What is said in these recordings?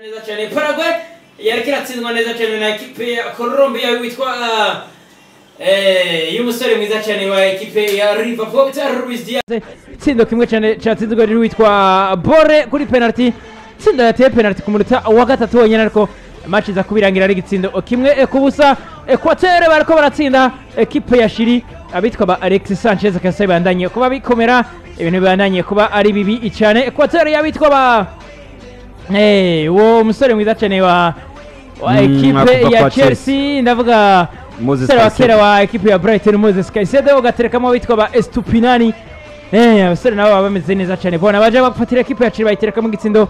Neza cyane, Paraguay yariko iratsindwa neza cyane na ekipe ya Colombia witwa y'umusore mwiza cyane wa ekipe ya Liverpool bita Luis Diaz. Itsindo kimwe cyane cyatsinzwe rero witwa Bore kuri penalty, itsinda yateye penalty ku munota wa gatatu wonyine, ariko match iza kubirangira ari igitsindo kimwe ku busa. Equateur bariko baratsinda ekipe ya Chili, abitwa ba Alexis Sanchez akasa bibandanye kuba bikomera, ibintu bibandanye kuba ari bibi cyane. Equateur y'abitwa ba uwo musore mwiza cyane wa ekipe akuva ya kwa Chelsea, ndavuga Moses umusore wa kera Caicedo. Wa ekipe ya Brighton, Moses Caicedo, ugaterekamo abitwa ba Estupinani. Abasore nabo baba bameze neza cyane bona baje bafatira ekipe ya Chile bayiterekamo igitsindo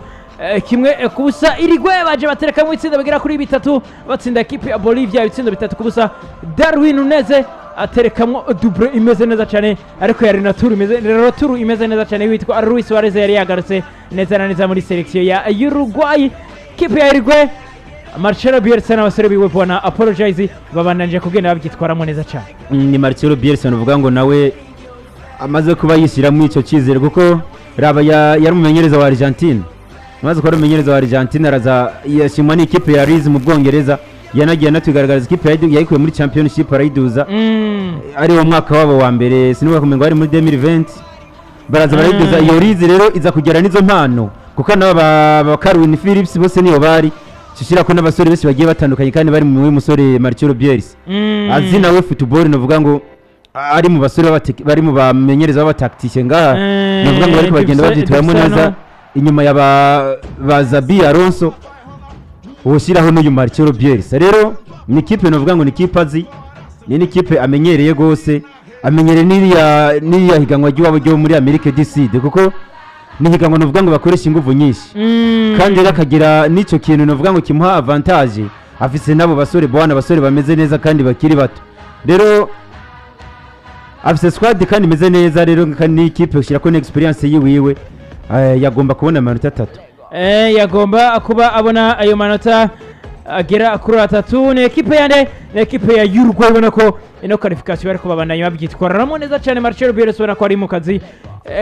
kimwe ku busa. Uruguay baje baterekamo itsinda bagera kuri bitatu, batsinda ekipe ya Bolivia ibitsindo 3 ku busa. Darwin Nunez aterekamo double imeze neza cyane, ariko yari nature imeze retour imeze neza cyane witwa Luis Suarez yari yagarutse neza na neza muri selection ya Uruguay. Kipe ya Uruguay, Marcelo Bielsa n'abasore biwe, bona apologize, babandanje kugenda babyitwaramo neza cyane. Ni Marcelo Bielsa uvuga ngo nawe amaze kuba yishyiramo icyo cyizere, kuko raba yari umumenyereza wa Argentine, amaze kuba ari umumenyereza wa Argentine araza yashimwa n'ikipe ya Leeds mu Bwongereza, yanagiye anatugaragariza ikipe yayikuye muri Championship arayiduza, ari wo mwaka wabo wa mbere, sinibuka kumenya ngo ari muri 2020, baraza barayiduza. Iyo Leeds rero iza kugera n'izo mpano, kuko nabo ba Kalvin Phillips bose niyo bari shyira ko n'abasore benshi bagiye batandukanye kandi bari mu musore Marcelo Bielsa azi nawe football, navuga ngo ari mu basore bari mu bamenyereza b'abatacticien ngaha, navuga ngo bariko bagenda babyitwaramo neza inyuma ya ba Xabi Alonso, ushyiraho n'uyu Marcelo Bielsa. Rero ni ikipe navuga ngo ni ikipe azi, ni n'ikipe amenyereye gose, amenyereye n'iriya higanwa ry'iwabo ryo muri Amerika du Sud, kuko ni higanwa navuga ngo bakoresha inguvu nyinshi, kandi rero akagira n'icyo kintu navuga ngo kimuha avantage, afise n'abo basore bwana, abasore bameze neza kandi bakiri bato. Rero afise squad kandi imeze neza, rero kandi n'ikipe ushyira ko n'experience yiwiwe, yagomba kubona amanota 3. Yagomba kuba abona ayo manota agera kuri atatu. Ni ekipe yande? Ni ekipe ya Uruguay. Ubona ko ino qualification bariko babandanya babyitwaramo neza cyane. Marcelo Bielsa ubona ko ari mu kazi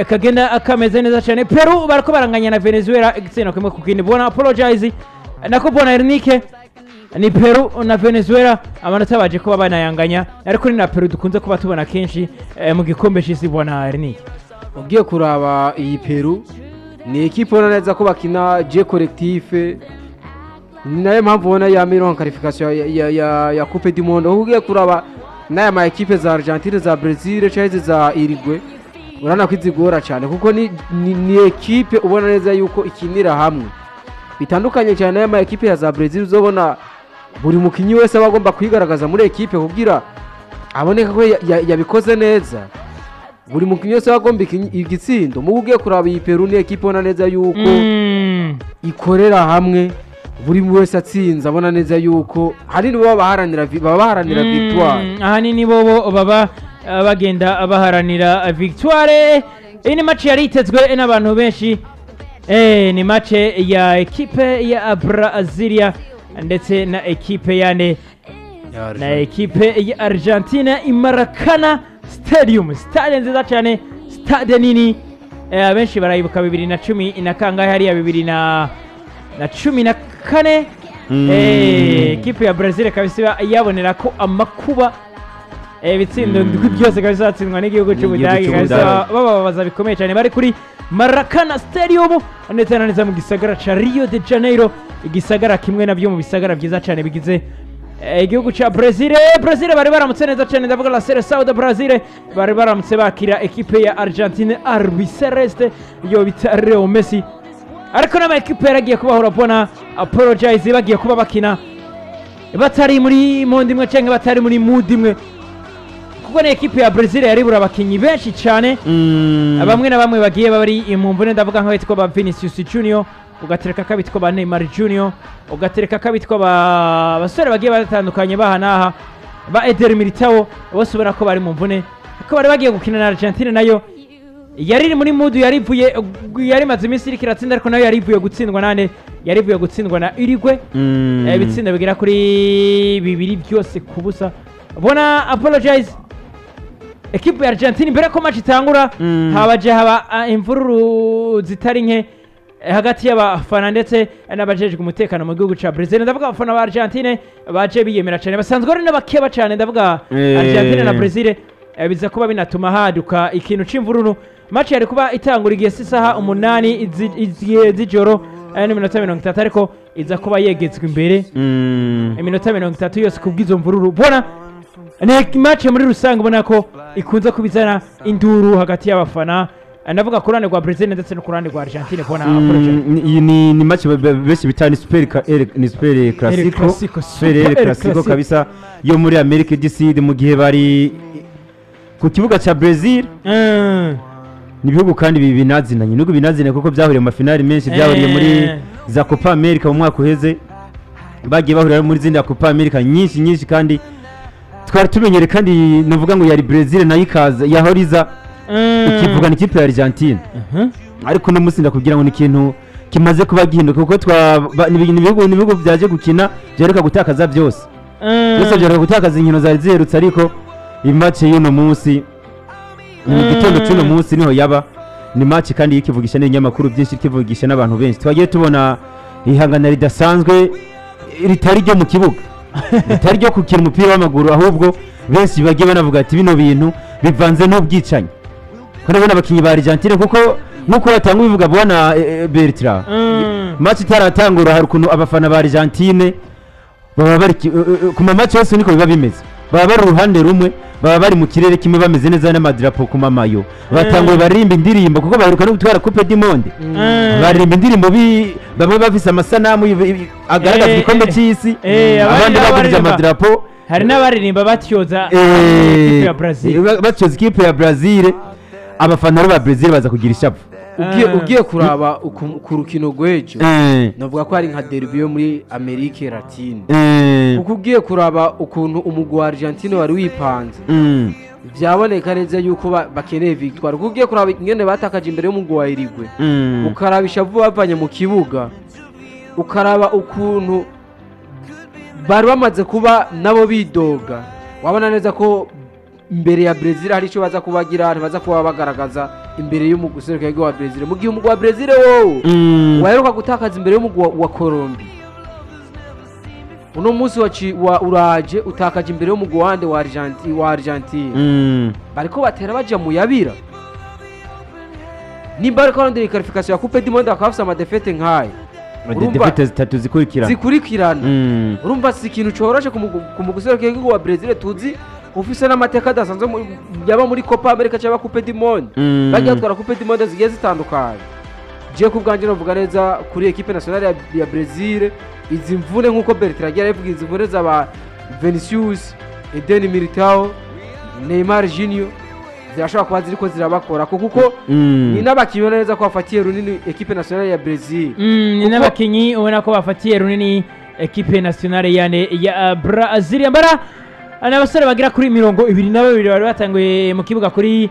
kagenda kameze neza cyane. Peru bariko baranganya na Venezuela igitsina kimwe ku kindi. Bona apologize nako bona Ernike, ni Peru na Venezuela, amanota baje kuba banayanganya, ariko ni na Peru dukunze kuba tubona kenshi mu gikombe c'isi, bona Ernike. Ugiye kuraba iyi Peru ni ekipe ubona neza ko bakina jeu collectif, ni nayo mpamvu ubona ya mirongo qualification ya Coupe du Monde. Aho ugiye kuraba n'aya ma ekipe za Argentine, za Brazil cyangwa za Uruguay, urabona ko izigora cyane, kuko ni ekipe ubona neza yuko ikinira hamwe, bitandukanye cyane n'aya ma ekipe ya za Brazil, uzobona buri mukinyi wese aba agomba kwigaragaza muri ekipe kugira aboneka ko yabikoze neza. Buri mukinyi wese aba agomba igitsindo. Mu ugiye kuraba iyi Peru ni ekipe ubona neza yuko ikorera hamwe, buri wese atsinze abona neza yuko hanini baba baharanira victoire. Ahanini bobo baba bagenda baharanira victoire. Iyi ni match yari itezwe n'abantu benshi, ni match ya ekipe ya Brazilia ndetse na ekipe yane na ekipe ya Argentina i Maracana Stadium, stade nziza cyane, stade nini. Abenshi barayibuka 2010 na kangahe hariya, 2014. Ekipe ya Brazil kabisa iba yabonera ko amakuba, ibitsindo ndwi byose kabisa batsindwa n'igihugu cy'Ubudage. Cy'Ubudage. Kabisa bababaza bikomeye cyane. Bari kuri Maracana Stadium ndetse na neza mu gisagara ca Rio de Janeiro, igisagara kimwe nabyo mu bisagara byiza cyane bigize igihugu ca Brazil. Brazil bari baramutse neza cyane, ndavuga la Seleção de Brazil, bari baramutse bakira ekipe ya Argentine Albiceleste yo bita Leo Messi, ariko n'ama ekipe yaragiye kubahura, bona apologize, bagiye kuba bakina batari muri monde imwe cyangwa batari muri mood imwe, kuko ni ekipe ya Brazil yaribura abakinyi benshi cyane, bamwe na bamwe bagiye bari mu mvune, ndavuga nk'abitwa ba Vinicius Junior, ugatereka akabitwa ba Neymar Junior, ugatereka akabitwa ba basore bagiye batandukanye baha n'aha ba Eder Militao, bose ubona ko bari mu mvune, ko bari bagiye gukina na Argentine nayo yari iri muri mood, yari ivuye, yari imaze iminsi iriko iratsinda, ariko nayo yari ivuye gutsindwa nande? Yari ivuye gutsindwa na Uruguay, ibitsindo bigera kuri bibiri byose ku busa. Bona apologize, ekipe ya Argentine mbere ko match itangura habaje haba imvururu zitari nke. hagati y'abafana ndetse n'abajejwe umutekano mu gihugu ca Brazil. Ndavuga abafana ba Argentine baje biyemera cyane, basanzwe ari n'abakeba cyane, ndavuga Argentine na Brazil, biza kuba binatuma haduka ikintu c'imvururu. Match yari kuba itangura igihe isaha 8 z'ijoro n'iminota 30, ariko iza kuba yegetswe imbere iminota 30 yose kubw'izo mvururu. Bona ni match muri rusange ubona ko ikunze kubizana induru hagati y'abafana, ndavuga ku ruhande rwa Brazil ndetse no ku ruhande rwa Argentine. Bona Iyi ni match benshi bita ni super ni super classico, super classico kabisa yo muri America du Sud, mu gihe bari ku kibuga cha Brazil. Ni ibihugu kandi binazinanye, nubwo binazinanye kuko byahuriye mu mafinali menshi, byahuriye muri za Copa America mu mwaka uheze, bagiye bahurira muri zindi Copa America nyinshi nyinshi, kandi twari tumenyere, kandi navuga ngo yari Brazil nayo ikaza yahoriza ikivugana ikipe ya Argentine. Ariko no munsi ndakubwira ngo ni ikintu kimaze kuba gihinduka, kuko ibihugu byaje gukina byeruka gutakaza byose, byose byeruka gutakaza inkino zari ziherutse, ariko match y'uno munsi mu gitondo cy'uno munsi niho yaba ni match kandi ikivugisha n'ibinyamakuru byinshi, ikivugisha n'abantu benshi. Twagiye tubona ihangana ridasanzwe ritari ryo mu kibuga, ritari ryo gukina umupira w'amaguru, ahubwo benshi bagiye banavuga ati bino bintu bivanze n'ubwicanyi. Kandi ubona abakinnyi ba Argentine, kuko nk'uko batanga ubivuga bwana Bertrand, match itaratangura hari ukuntu abafana ba Argentine baba bari ku ma match yose niko biba bimeze, baba bari uruhande rumwe, baba bari mu kirere kimwe bameze neza n'amadirapo ku mamayo, batanguye baririmba indirimbo kuko baheruka no gutwara Coupe du Monde, baririmba indirimbo bamwe bafise amasanamu agaragaza igikombe cy'isi, abandi bagurije amadirapo. Hari n'abaririmba batyoza ikipe ya Brazil, batyoza ikipe ya Brazil. Abafana ba Brazil baza kugira ishavu. Ugiye kuraba ku rukino rw'ejo, navuga ko ari nka derby yo muri Amerika Latine, kuko ugiye kuraba ukuntu umugwi wa Argentine wari wipanze, byaboneka neza yuko bakeneye victoire. Kuko ugiye kuraba ingene batakaje imbere y'umugwi wa Uruguay, ukaraba ishavu bavanye mu kibuga, ukaraba ukuntu bari bamaze kuba nabo bidoga, wabona neza ko imbere ya Brazil hari icyo baza kubagira, ntibaza kuba bagaragaza imbere y'umugwi wa Brazil. Mu gihe umugwi wa Brazil wowe waheruka gutakaza imbere y'umugwi wa Colombia, uno munsi wa uraje utakaje imbere y'umugwi wande wa Argentine, bariko batera baja mu yabira. Nimba ariko barondera qualification ya Coupe du Monde bakaba bafise amadefete nk'ayo, defete zitatu zikurikirana, urumva si ikintu coroshe ku mugwi wa Brazil tuzi ufise n'amateka adasanzwe yaba muri Copa America cyangwa Coupe du Monde, bagiye batwara Coupe du Monde zigiye zitandukanye. Je ku bwanjye navuga neza kuri equipe nationale ya Brazil, izi mvune nk'uko Bertrand yagiye avuga, izi mvune z'aba Vinicius, Eden Militao, Neymar Junior zirashobora kuba ziriko zirabakora, kuko ni n'abakinyi neza ko bafatiye runini equipe nationale ya Brazil. Ni n'abakinyi ubona ko bafatiye runini equipe nationale ya Brazil. Mbara n'abasore bagira kuri 22 bari batanguye mu kibuga kuri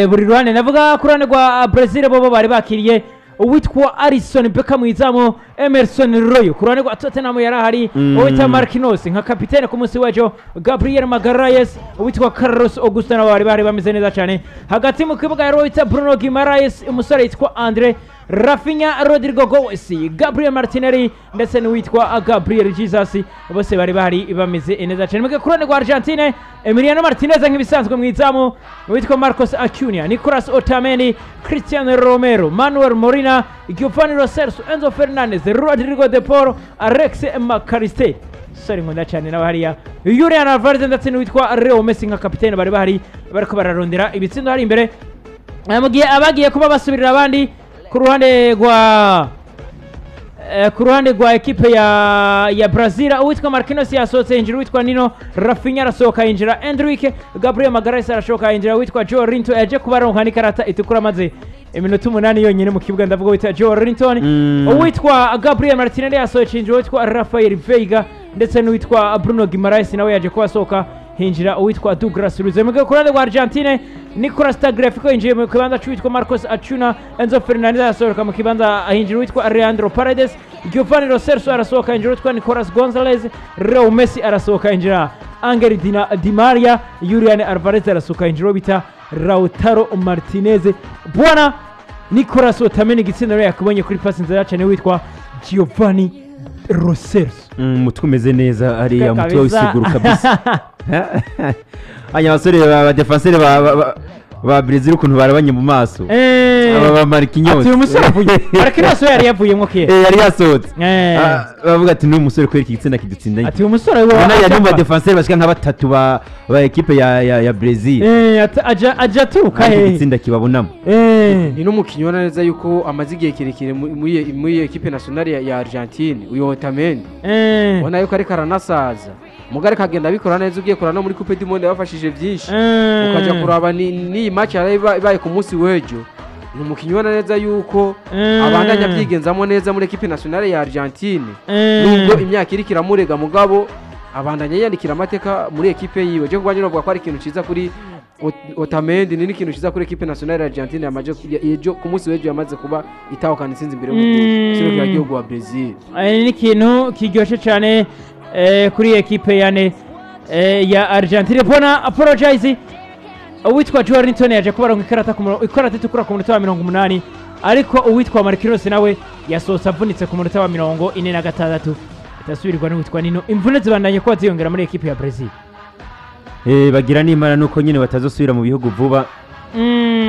buri ruhande. Navuga ku ruhande rwa Brazil bobo bari bakiriye uwitwa Alisson Becker mu izamu, Emerson Royo. Ku ruhande rwa Tottenham yari ahari uwitwa Marquinhos nka kapitene ku munsi w'ejo, Gabriel Magalhaes, uwitwa Carlos Augusto nabo bari bameze neza cyane. Hagati mu kibuga yari uwitwa Bruno Guimaraes, umusore yitwa Andre Rafinha, Rodrigo Goes, Gabriel Martinelli ndetse n'uwitwa Gabriel Jesus, bose bari bahari bameze neza cyane. Mu ruhande rwa Argentine, Emiliano Martinez nk'ibisanzwe mu izamu, uwitwa Marcos Acuna, Nicolas Otamendi, Cristiano Romero, Manuel Molina, Giovanni Lo Celso, Enzo Fernandez, Rodrigo De Paul, Alex McAllister, sore nkunda cyane n'abahariya, Julian Alvarez ndetse n'uwitwa Leo Messi nka kapitene bari bahari bariko bararondera ibitsindo hari imbere. Mu gihe abagiye kuba basubirira abandi ku ruhande rwa ekipe ya Brazil, uwitwa Marquinhos yasohotse yinjira uwitwa Nino Rafinha arasohoka yinjira Endrick, Gabriel Magalhaes arashoka yinjira uwitwa Joe Linton yaje kubaronka n'ikarata itukura maze iminota 8 yonyine mu kibuga, ndavuga uwitwa Joe Linton. Uwitwa Gabriel Martinelli yasohotse yinjira uwitwa Rafael Veiga ndetse n'uwitwa Bruno Guimaraes nawe yaje kubasohoka hinjira uwitwa Douglas Luiz. Mu ruhande rwa Argentine, Nicolas Tagliafico yinjiye mu kibanza cy'uwitwa Marcos Acuna, Enzo Fernandez arasohoka mu kibanza hinjira uwitwa Leandro Paredes, Giovanni Lo Celso arasohoka hinjira uwitwa Nicolas Gonzalez, Leo Messi arasohoka hinjira Angel Di Maria, Julian Alvarez arasohoka hinjira uwo bita Lautaro Martinez. Bwana Nicolas Otamendi igitsina rero yakubonye kuri pasi nziza cyane witwa Giovanni Lo Celso. Umutwe umeze neza ariya mutwe Kabisa. w'isiguru kabisa. Anya abasore ba defenseur ba Brazil ukuntu barabanye mu maso, aba ba Marquinhos. Ati uyu musore avuye, Marquinhos we yari yavuyemo kera. Yari yasohotse. Bavuga ati n'uyu musore kubera iki gitsina kidutsindanye. Ati uyu musore we Ubona yari mu aja- badefenseur bashika nka batatu ba ekipe ya Brazil. Aja aturuka Ariko hehe? igitsinda kibabonamo. Ni n'umukinnyi ubona neza yuko amaze igihe kirekire muri ekipe nationale ya Argentine, uyu Otamendi. Ubona yuko ariko aranasaza, mugari akagenda abikora neza. Ugiye kuraba no muri Coupe du Monde yabafashije byinshi, ukajya kuraba n'iyi match yari ibaye ku munsi w'ejo. Ni umukinnyi ubona neza yuko abandanya abyigenzamo neza muri ekipe nationale ya Argentine, nubwo imyaka iriko iramurega, mugabo abandanya yiyandikira amateka muri ekipe yiwe. Je kubanje novuga ko ari ikintu ciza kuri Otamendi, ni n'ikintu ciza kuri ekipe nationale ya Argentine yamaze ejo ku munsi w'ejo yamaze kuba itahukana intsinzi imbere y'umuserukiragihugu wa Brazil. Ni ikintu kiryoshye cyane kuri ekipe yane ya Argentine. Bona apologize, uwitwa Joelinton yaje kubaronka ikarata ikarata itukura ku munota wa 80, ariko uwitwa Marquinhos nawe yasohotse avunitse ku munota wa 46, atasubirwa n'uwitwa Nino. Imvune zibandanye kuba ziyongera muri ekipe ya Brazil. Bagira n'Imana nuko nyine batazosubira mu bihugu vuba,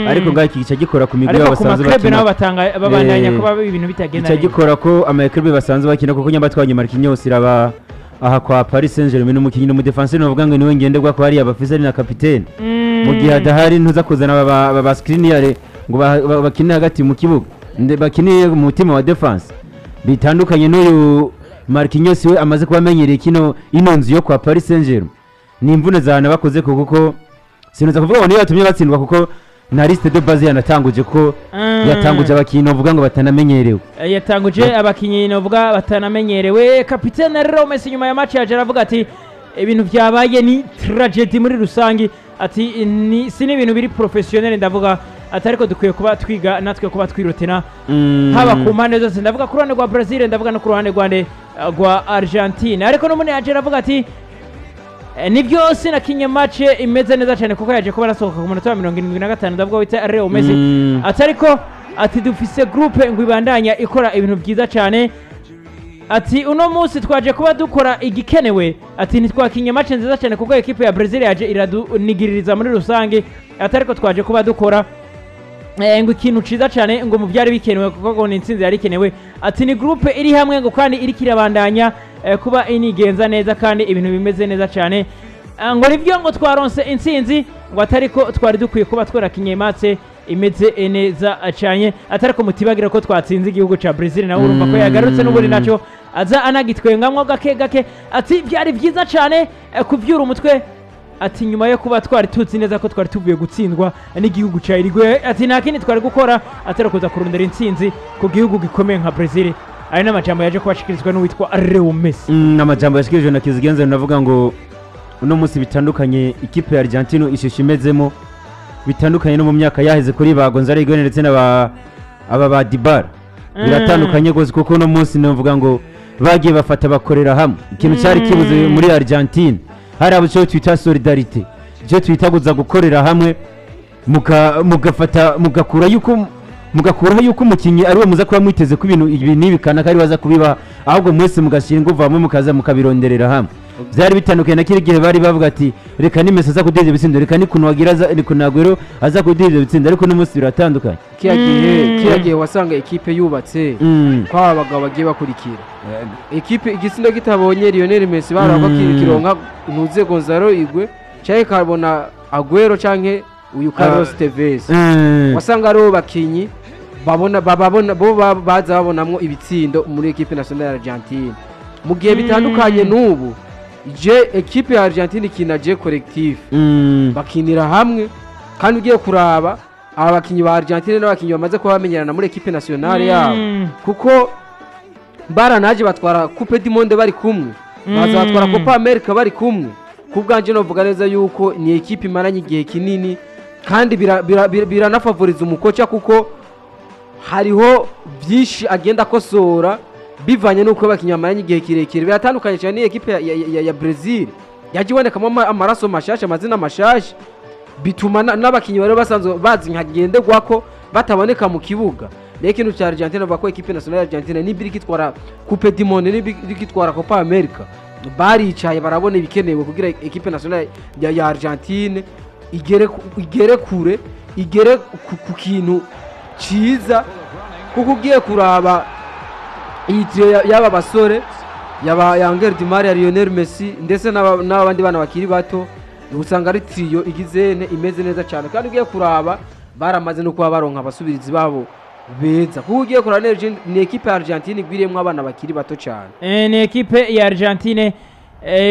ariko ngaho iki gica gikora ku migwi Ariko yabo ku basanzwe maklebe nabo bakina. batanga babandanya kuba ibintu bitagenda Gica neza. gikora ko amaklebe basanzwe bakina, kuko nyamba twanye Marquinhos iraba aha kwa Paris Saint-Germain n'umukinnyi n'umudefenseur bavuga ngo niwe ngenderwa ko hariya bafise ari na kapitene. Mu gihe adahari ntuza kuzana aba Skriniar ngo bakine hagati mu kibuga, bakine mu mutima wa defense. Bitandukanye n'uyu Marquinhos we amaze kuba amenyereye kino ino nzu yo kwa Paris Saint-Germain. Ni imvune zana bakoze kuko sinuza kuvuga ngo niyo yatumye batsindwa, kuko na liste de base yanatanguje ko yatanguje abakinnyi bavuga ngo batanamenyerewe. Yatanguje abakinnyi novuga batanamenyerewe. Kapitene rero Messi nyuma ya match yaje aravuga ati ibintu byabaye ni tragedy muri rusangi, ati ni si n'ibintu biri professionnel, ndavuga ati ariko dukwiye kuba twiga natwe kuba twirotena haba ku mpande zose, ndavuga ku ruhande rwa Brazil, ndavuga no ku ruhande rwa Argentine. Ariko n'ubundi yaje aravuga ati nibyo sinakinye match imeze neza cyane, kuko yaje kuba arasohoka ku munota wa 75, ndavuga wita Leo Messi. Ati ariko ati dufise groupe ngo ibandanya ikora ibintu byiza cyane, ati uno munsi twaje kuba dukora igikenewe, ati ntitwakinye match nziza cyane kuko ekipe ya Brazil yaje iradunigiririza muri rusange, ati ariko twaje kuba dukora ngo ikintu ciza cyane ngo mu byari bikenewe, kuko ngo ni intsinzi yari ikenewe. Ati ni groupe iri hamwe ngo kandi iriko irabandanya kuba inigenza neza kandi ibintu bimeze neza cyane. Ngo nibyo ngo twaronse intsinzi, ngo atari ko twari dukwiye kuba twarakinye match imeze neza cyane, atari ko mutibagira ko twatsinze igihugu ca Brazil. Nawe urumva ko yagarutse n'ubundi nacyo aza anagitwengamwo gake gake, ati byari byiza cyane kuvyura umutwe, ati nyuma yo kuba twari tuzi neza ko twari tuvuye gutsindwa n'igihugu cya Uruguay, ati nta kindi twari gukora atari kuza kurondera intsinzi ku gihugu gikomeye nka Brazil. Ayo ni amajambo yaje kubashikirizwa n'uwitwa Leo Messi. Amajambo yashikirijwe na Kizigenza, navuga ngo uno munsi bitandukanye ikipe ya Argentine ishusho imezemo bitandukanye no mu myaka yaheze kuri ba Gonzalo Higuain ndetse na ba aba ba Dybala. Biratandukanye rwose, kuko uno munsi navuga ngo bagiye bafata bakorera hamwe ikintu cyari kibuze muri Argentine. Hari abo icyo twita solidarité, icyo twita kuza gukorera hamwe, mugafata mugakuraho yuko umukinnyi ari we muza kuba mwiteze ko ibintu ibi n'ibi kanaka ari we aza kubibaha, ahubwo mwese mugashyira ingufu hamwe mukaza mukabironderera hamwe. Byari bitandukanye na kiri gihe bari bavuga ati reka ni Messi aza kuduha ibyo bitsindo, reka ni kuntu wagira aza, ni kuntu Aguero aza kuduha ibyo bitsindo, ariko n'umunsi biratandukanye. Kiriya gihe wasanga ekipe yubatse kw'aba bagabo bagiye bakurikira ekipe, igitsindo kitabonye Lionel Messi baraba kironka ntuze Gonzalo Higuain canke kabona Aguero canke uyu Carlos Tevez. Wasanga aribo bakinyi babona bababona bo baza babonamwo ibitsindo muri ekipe nationale ya Argentine, mu gihe bitandukanye n'ubu. Je ekipe ya Argentine ikina jeu collectif, bakinira hamwe, kandi ugiye kuraba aba bakinyi ba Argentine n'abakinyi bamaze kuba bamenyerana muri ekipe nationale yabo, kuko baranaje batwara Coupe du Monde bari kumwe, baza batwara Copa America bari kumwe. Ku bwanje novuga neza yuko ni ekipe imaranye igihe kinini, kandi biranafavoriza umukoca, kuko hariho byinshi agenda akosora bivanye n'uko abakinnyi bamaranye igihe kirekire. Biratandukanye cyane n'iyi ekipe ya Brazil yagiye ibonekamo amaraso mashasha, amazina mashasha, bituma n'abakinnyi bari basanzwe bazi nkagenderwako. bataboneka mu kibuga. Rero ikintu cya Argentina, bavuga ko équipe nationale ya Argentina nimba iriko itwara Coupe du Monde, nimba iriko itwara Copa America, baricaye barabona ibikenewe kugira équipe nationale ya Argentine igere kure, igere ku kintu ciza, kuko ugiye kuraba iyi trio y'aba basore, yaba Angel Di Maria, Lionel Messi ndetse n'abandi bana bakiri bato, usanga ari trio igize imeze neza cyane. Kandi ugiye kuraba baramaze no kuba baronka abasubirizi babo beza, kuko ugiye kuraba ni équipe ya Argentine igwiriyemwo abana bakiri bato cyane. Ni ekipe ya Argentine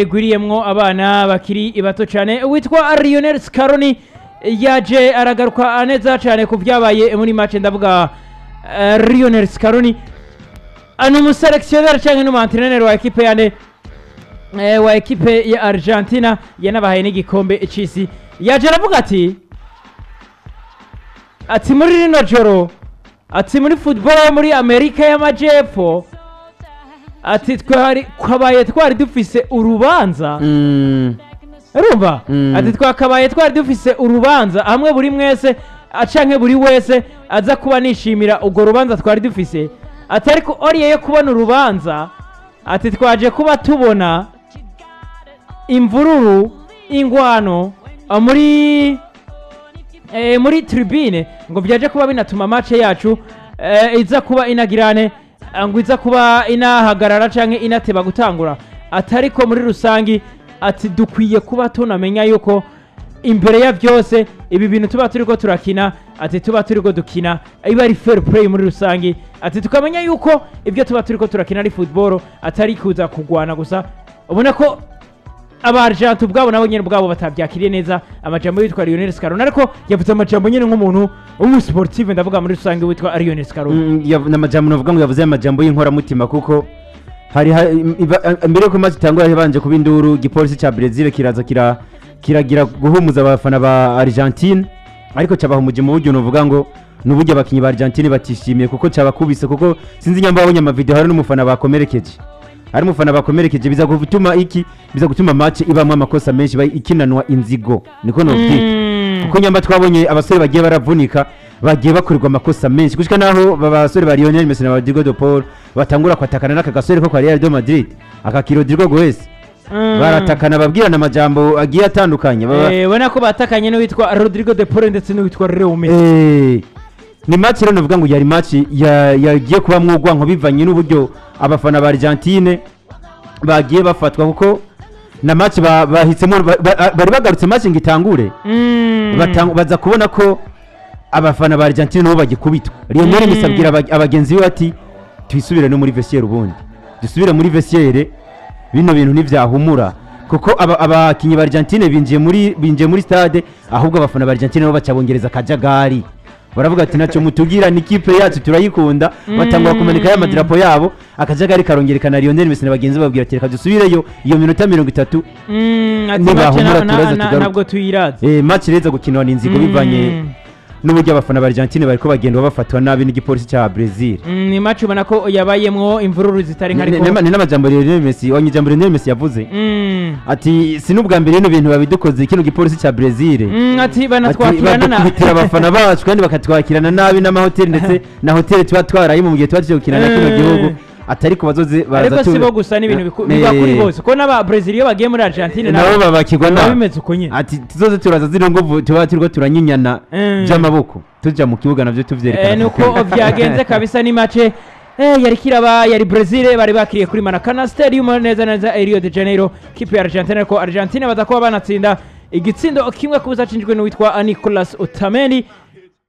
igwiriyemwo abana bakiri bato cyane. Witwa Lionel Scaloni yaje aragaruka neza cyane ku byabaye muri match. Ndavuga Lionel Scaloni ni umusélectionneur cyangwa n'umu-entraîneur wa ekipe yane wa ekipe ya Argentina yanabahaye n'igikombe c'isi. Yaje aravuga ati muri rino joro, ati muri football yo muri Amerika y'Amajepfo, ati twari kwabaye twari dufise urubanza. Urumva? Ati twakabaye twari dufise urubanza hamwe buri mwese acanke buri wese aza kuba nishimira urwo rubanza twari dufise. Ati ariko oriye yo kubona urubanza, ati twaje kuba tubona imvururu, ingwano muri tribune, ngo byaje kuba binatuma match yacu iza kuba inagirane, ngo iza kuba inahagarara canke inateba gutangura. Atariko muri rusangi, ati dukwiye kuba tunamenya yuko imbere ya byose ibi bintu tuba turiko turakina, ati tuba turiko dukina iba ari fair play muri rusangi, ati tukamenya yuko ibyo tuba turiko turakina ari football, atari kuza kugwana gusa. Ubona ko Abargentine ubwabo nabo nyene ubwabo batabyakiriye neza amajambo yitwa Lionel Scaloni, ariko yavuze amajambo nyene nk'umuntu w'umusportive, ndavuga muri rusange witwa Lionel Scaloni. N'amajambo navuga ngo yavuze amajambo y'inkoramutima, kuko hari mbere yuko match itangura habanje kuba induru. Igipolisi ca Brazil kiraza kiragira guhumuza abafana ba Argentine, ariko cabahumuje mu buryo novuga ngo n'uburyo abakinyi ba Argentine batishimiye, kuko cabakubise. Kuko sinzi nyamba babonye amavideo, hari n'umufana bakomerekeje, hari umufana bakomerekeje. Biza gutuma iki? Biza gutuma match ibamwo amakosa menshi, ikinanwa inzigo, niko novyita. Kuko nyamba twabonye abasore bagiye baravunika, bagiye bakorerwa amakosa menshi, gushika naho basore ba Lionel Messi na Rodrigo de Paul batangura kwatakana n'aka gasore ko kwa Real de Madrid, aka ki Rodrigo Goes. Baratakana, babwirana amajambo agiye atandukanye. Ubona ko batakanye n'uwitwa Rodrigo de Paul ndetse n'uwitwa Leo Messi. Ni match rero novuga ngo yari match yagiye kubamwo urwanko bivanye n'uburyo abafana ba Argentine bagiye bafatwa, kuko na match bahisemo bari bagarutse match ngo itangure, baza kubona ko abafana ba Argentine nabo bagikubitwa. Lionel Messi abwira abagenzi be ati twisubire no muri vestiaire, ubundi dusubire muri vestiaire, bino bintu ntivyahumura, kuko abakinyi ba Argentine binjiye muri stade, ahubwo abafana ba Argentine nabo bacabongereza akajagari, baravuga ati nacyo mutugira, ni kipe yacu turayikunda. Batangura kumanika ya madirapo yabo, akajagari karongerekana. Lionel Messi na bagenzi be babwira ati reka dusubireyo iyo minota 30. Ati Nibahumura match turaza tugaruke. ntabwo tuyiraze. Match reza gukinwa n'inzigo bivanye n'uburyo abafana ba Argentine bariko bagenda bafatwa nabi n'igipolisi ca Brazil. Ni match ubona ko yabayemwo imvururu zitari nka, ariko Ni n'amajambo Lionel Messi, wanye ijambo Lionel Messi yavuze ati si n'ubwa mbere bino bintu babidukoze, kino gipolisi ca Brazil. Ati Ati banatwakirana na badukubitira abafana bacu kandi bakatwakirana nabi n'amahoteli ndetse na hoteli tuba twarayemo mu gihe tuba tuje gukina na kino gihugu, atari ko bazoze baraza. Ariko si bo gusa, n'ibintu biba kuri bose, ko n'aba Brazil iyo bagiye muri Argentine nabo babakirwa biba nabi. Bimeze uko nyine. Ati tuzoze turaza zino nguvu tuba turiko turanyinyana by'amaboko tuja mu kibuga navyo tuvyerekana. Nuko vyagenze kabisa. Ni match yari kiraba, yari Brazil bari bakiriye kuri Maracanã Stadium neza neza Rio de Janeiro kipe ya Argentina, ariko Argentina baza kuba banatsinda igitsindo 1-0 cinjwe n'uwitwa Nicolas Otamendi.